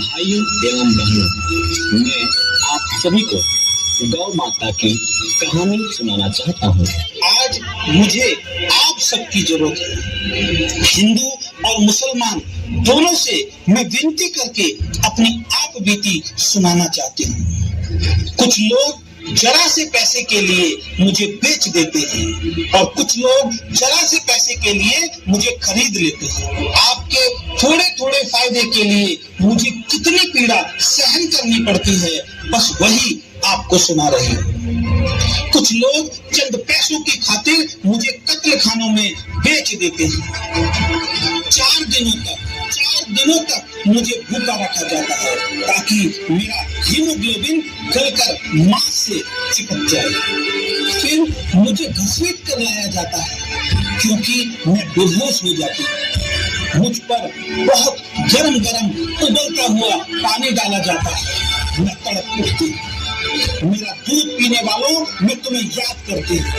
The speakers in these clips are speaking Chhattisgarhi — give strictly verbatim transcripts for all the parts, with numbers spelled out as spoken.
भाइयों एवं बहनों, मैं आप सभी को गौ माता की कहानी सुनाना चाहता हूँ। आज मुझे आप सबकी जरूरत है। हिंदू और मुसलमान दोनों से मैं विनती करके अपनी आप बीती सुनाना चाहती हूँ। कुछ लोग जरा से पैसे के लिए मुझे बेच देते हैं और कुछ लोग जरा से पैसे के लिए मुझे खरीद लेते हैं। आपके थोड़े थोड़े फायदे के लिए मुझे कितनी पीड़ा सहन करनी पड़ती है, बस वही आपको सुना रही हूँ। कुछ लोग चंद पैसों की खातिर मुझे कत्ल खानों में बेच देते हैं। चार दिनों तक, चार दिनों तक मुझे भूखा रखा जाता है, ताकि मेरा हीमोग्लोबिन गलकर मांस से चिपक जाए। फिर मुझे घसीट कर लाया जाता है, क्योंकि मैं बेहोश हो जाती हूँ। मुझ पर बहुत गरम गरम उबलता हुआ पानी डाला जाता है। मैं तड़प उठती हूँ। मेरा दूध पीने वालों, मैं तुम्हें याद करती हूँ।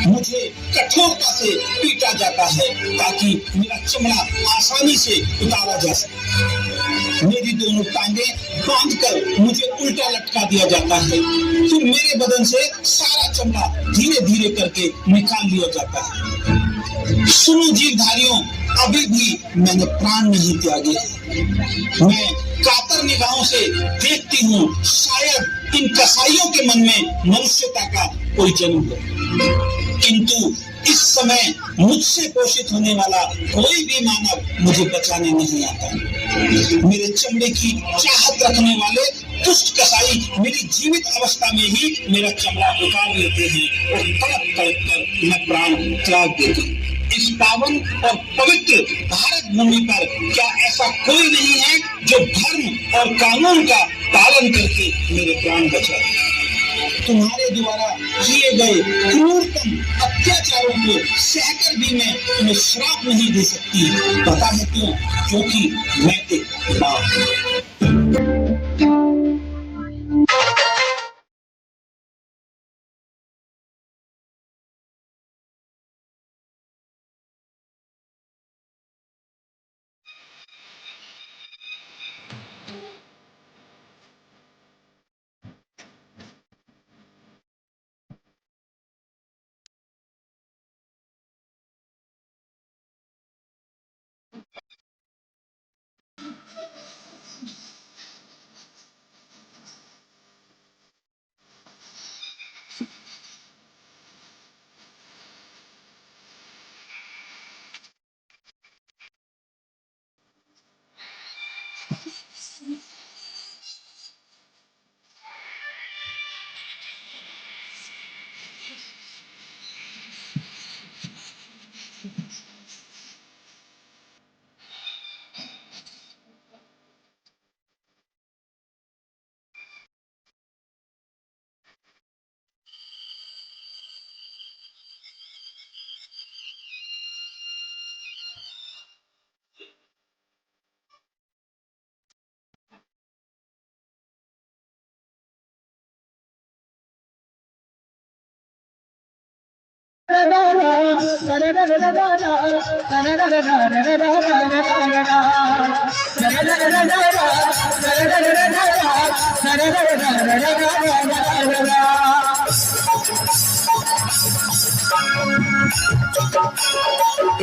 मुझे कठोरता से पीटा जाता है, ताकि मेरा चमड़ा आसानी से उतारा जा सके। मेरी दोनों टांगें बांधकर मुझे उल्टा लटका दिया जाता है। फिर मेरे बदन से सारा चमड़ा धीरे धीरे करके निकाल लिया जाता है। सुनो जीवधारियों, अभी भी मैंने प्राण नहीं त्यागे। मैं कातर निगाहों से देखती हूँ, शायद इन कसाईयों के मन में मनुष्यता का कोई जन्म हो, किंतु इस समय मुझसे पोषित होने वाला कोई भी मानव मुझे बचाने नहीं आता। मेरे चमड़े की चाहत रखने वाले दुष्ट कसाई मेरी जीवित अवस्था में ही मेरा चमड़ा उतार लेते हैं और तड़प तड़प कर मैं प्राण त्याग देती हूँ। इस पावन और पवित्र भारत भूमि पर क्या ऐसा कोई नहीं है जो धर्म और कानून का पालन करके मेरे प्राण बचाए? तुम्हारे द्वारा किए गए क्रूरतम अत्याचारों को सहकर भी मैं तुम्हें श्राप नहीं दे सकती। पता है क्यों? क्योंकि मैं एक माँ हूँ।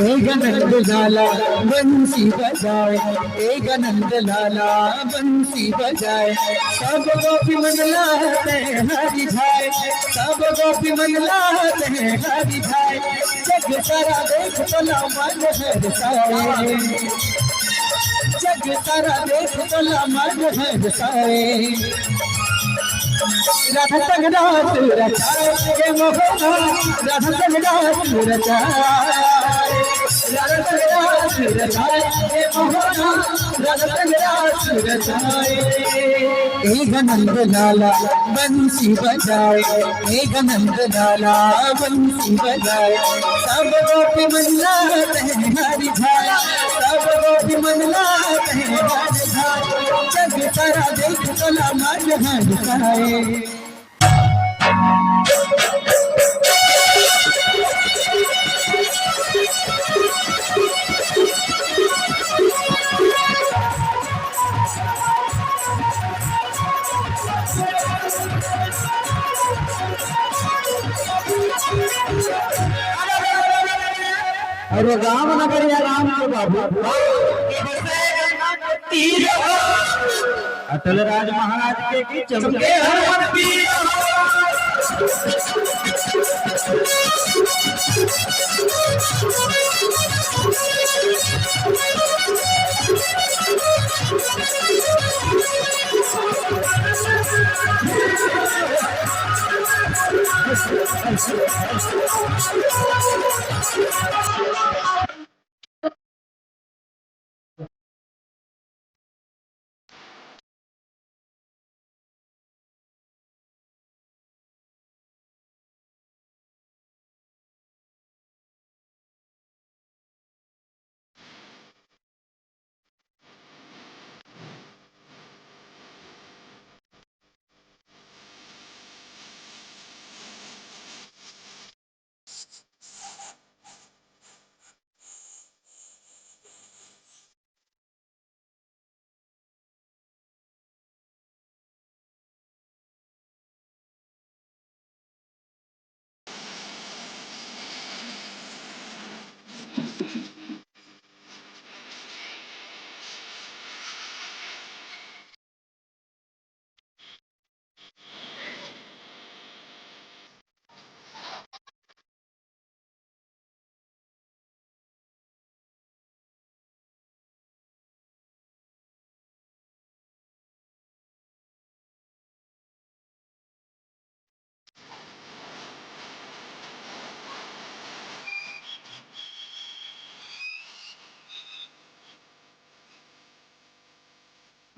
एक नंद लाला बंसी बजाए, एक नंद लाला बंसी बजाए। सब गोपी मन लाते हरि भाई, सब गोपी मन लाते हरि भाई। जग सारा देख भला मन हर साए, जग सारा देख भला मन हर साए। राधा संग रास रचाए, ये मोहना, राधा संग रास रचाए। राधा संग रास रचाए, ये मोहना, राधा संग रास रचाए। एक नंद लाला बंसी बजाए, एक नंद लाला बंसी बजाए। सब गोपी मन लाते हरि भाई, सब गोपी मन लाते हरि भाई। जग सारा देख भला मन हर साए। अउ राम नगरिया राम के बाबू, अटल राज महाराज के, की चमके हनुमत पीर।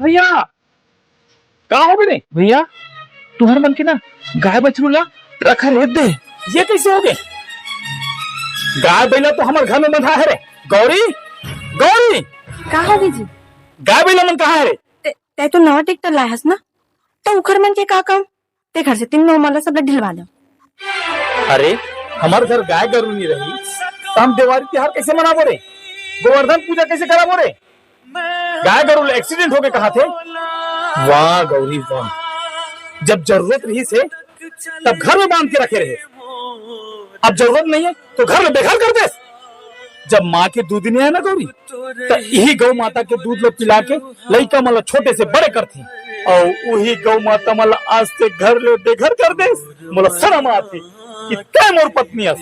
भैया, का हो बे? भैया, तुहर मन के ना गाय बछरू ला रखा रेत दे। ये कैसे हो गए? गाय बैला तो हमर घर में बंधा है रे। गौरी, गौरी, का हो गई जी? गाय बैला मन कहाँ है रे? ते, ते तो नवा ट्रैक्टर लाए हस ना, तो उखर मन के का काम? ते घर से तीन नौ माला सब ढिलवा दो। अरे, हमर घर गाय गरु नहीं रही, तो हम देवारी तिहार कैसे मनाबो रे? गोवर्धन पूजा कैसे कराबो रे? गाय गरु ले एक्सीडेंट होके कहा थे? वाह गौरी वाह, जब जरूरत रही से तब घर में बांध के रखे रहे, अब जरूरत नहीं है तो घर में बेघर कर दे। जब माँ के दूध नहीं है ना गौरी, त इही गौ माता के दूध लो पिला के लइका मन ला छोटे से बड़े करथे। अउ उही गौ माता मन ला आज ते घर ले बेघर कर देस। मोला शरम आथे कि तै मोर पत्नी अस।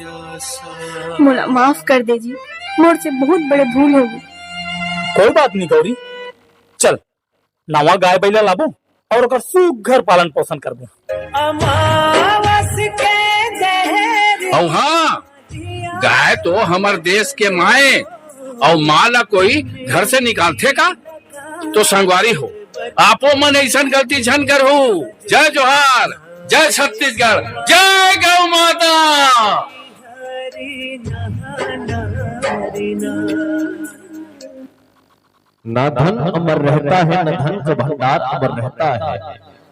मोला माफ कर दे जी, मोर से बहुत बड़े भूल हो गई। कोई बात नहीं गौरी, चल नवा गाय बैला लाबो अउ ओकर सुघर पालन पोषण करबो। अमावस के देहरी अउ हाँ, गाय तो हमर देश के माए अउ माँ ला कोई घर से निकालथे का? तो संगवारी हो, आपो मन ऐसन गलती झन करहू। जय जोहार, जय छत्तीसगढ़, जय गौ माता। ना धन अमर रहता है, न धन का भंडार अमर रहता है,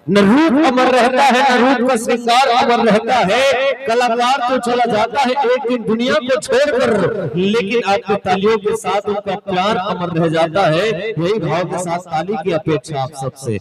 न रूप अमर रहता है, न रूप का श्रृंगार अमर रहता है। कलाकार तो चला जाता है एक दिन दुनिया को छोड़कर, लेकिन आपके तालियों के साथ उनका प्यार अमर रह जाता है। यही भाव के साथ ताली की अपेक्षा आप सबसे।